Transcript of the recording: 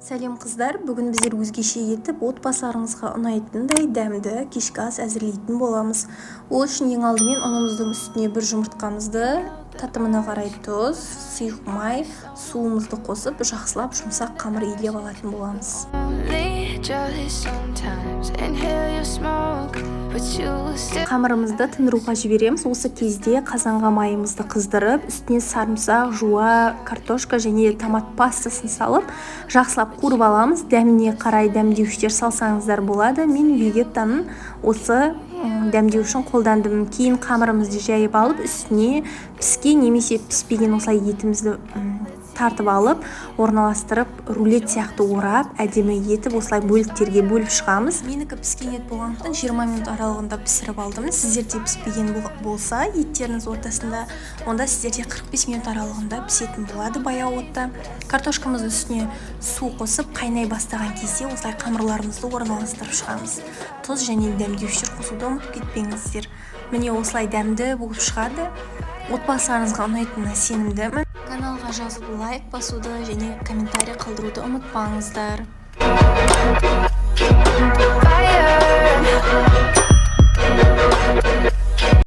Сәлем, қыздар! Бүгін біздер өзгеше етіп, отбасыларыңызға ұнайтындай дәмді кешкі ас әзірлейтін боламыз. Ол үшін ең алдымен ұнымыздың үстіне бір жұмыртқамызды, татымына қарай тұз, сұйық май, суымызды қосып, жақсылап жұмсақ қамыр илеп алатын боламыз. Only just sometimes inhale your smoke, but you still Қамырымызды тындыруға жібереміз. Осы кезде қазанға майымызды қыздырып, үстіне сарымсақ, жуа картошка және томат пастасын салып, жақсылап қуырып аламыз. Дәміне қарай дәмдеуіштер салсаңыздар болады. Мен Вегеттаның осы дәмдеуішін қолдандым. Кейін қамырымызды жайып алып, үстіне піскен немесе піспеген осылай етімізді тартып алып, орналастырып, рулет сияқты орап, әдемі етіп осылай бөліктерге бөліп шығамыз. Менікі піскен ет болғандықтан, 20 минут аралығында пісіріп алдым. Сіздерде піспеген болса еттеріңіз ортасында, онда сіздерде 45 минут аралығында пісетін болады баяу отта. Картошкамыздың үстіне су қосып, қайнай бастаған кезде осылай қамырларымызды орналастырып шығамыз. Тұз және дәмдеуіштер қосуды ұмытып кетпеңіздер. Міне, осылай дәмді болып шығады. Отбасыларыңызға ұнайтынына сенімдімін. Каналға жазылып, лайк басуды және комментарий қалдыруды ұмытпаңыздар.